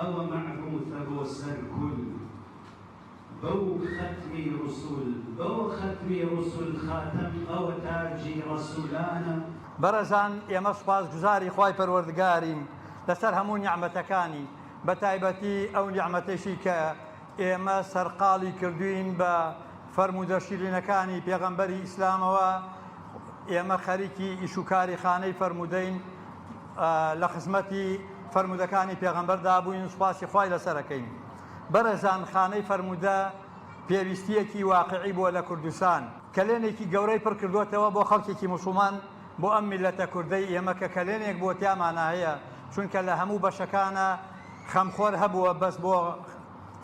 ئەوە مەعبوثە بۆ سەر کول بەو خەتمی ڕسول بەو خەتمی ڕسول خاتەم ئەوە تاجی ڕەسولانە. بەڕێزان ئێمە سوپاسگوزاری خوای پەروەردگارین لەسەر هەموو نیعمەتەکانی بەتایبەتی ئەو نیعمەتەشی کە ئێمە سەرقاڵی کردوین بە فەرموودە شیرینەکانی پێغەمبەری ئیسلامەوە ئێمە خەریکی ئیش و کاری خانەی فەرموودەین لە خزمەتی فەرموودەکانی پێغەمبەردا بووین سوپاسی خوای لەسەرەکەین بەڕێزان خانەی فەرموودە پێویستیەکی واقعی بووە لە کوردستان کەلێنێکی گەورەی پڕ کردووەتەوە بۆ خەڵکێکی موسڵمان بۆ ئەم میللەتە کوردەی ئێمە کە کەلێنێک بووە تیامانا هەیە چونکە لە هەموو بەشەکانا خەمخۆر هەبووە بەس بۆ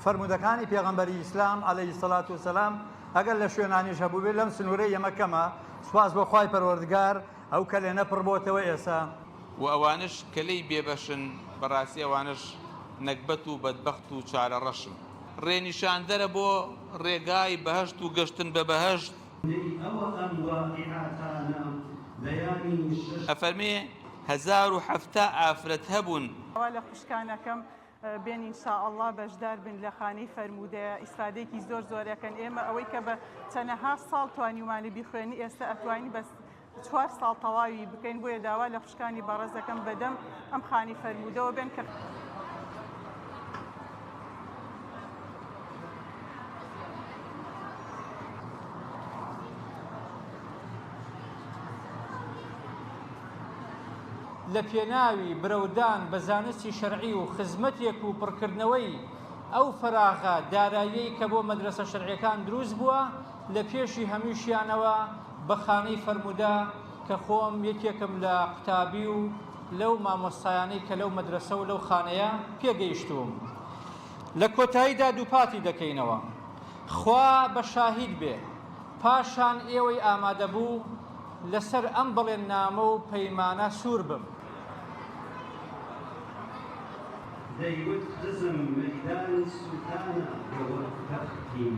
فەرموودەکانی پێغەمبەری ئیسلام علیە الصلوة والسلام ئەگەر لە شوێنانیش هەبووبێت لەم سنوورەی ئێمە کەمە سوپاس بۆ خوای پەروەردگار ئەو کەلێنە پڕ بۆتەوە ئێسا. وە ئەوانەش کە لێی بێبەشن بەڕاستی ئەوانەش نەگبەت و بەدبەخت و چارەڕەشن. ڕێنیشاندەرە بۆ ڕێگای بەهەشت و گەشتن بە بەهەشت. دەی ئەوە ئەم واقیعاتانە بەیانی شەش. ئەفەرمێ، 1070 ئافرەت هەبوون. داوا لە خوشکان ئەکەم بێن ان شاء اللە بەشدار بن لە خانەی فەرموودەیە ئیسفادەیەکی زۆر زۆر ئەکەن ئێمە ئەوەی کە بە چەنەها ساڵ توانیومانە بیخوێنی ئێستا ئەتوانین بەس چوار ساڵ تەواوی بکەین بۆیە داوا لە خوشکانی بەڕێز ئەکەم بەدەم ئەم خانی فەرموودەوە بێن کە. لە پێناوی برەودان بە زانستی شەرعی و خزمەتێک و پڕکردنەوەی ئەو فەراغە داراییەی کە بۆ مەدرەسە شەرعیەکان دروست بووە لە پێشی هەمووشیانەوە بە خانەی فەرموودە کە خۆم یەکێکم لە قوتابی و لەو مامۆستایانەی کە لەو مەدرەسە و لەو خانەیە پێگەیشتووم. لە کۆتاییدا دووپاتی دەکەینەوە خوا بە شاهید بێ پاشان ئێوەی ئامادەبوو لەسەر ئەم بەڵێننامە و پەیمانە سوور بم. دەیوت خزم مەیدانی سووتانە بۆ وەک تەختی.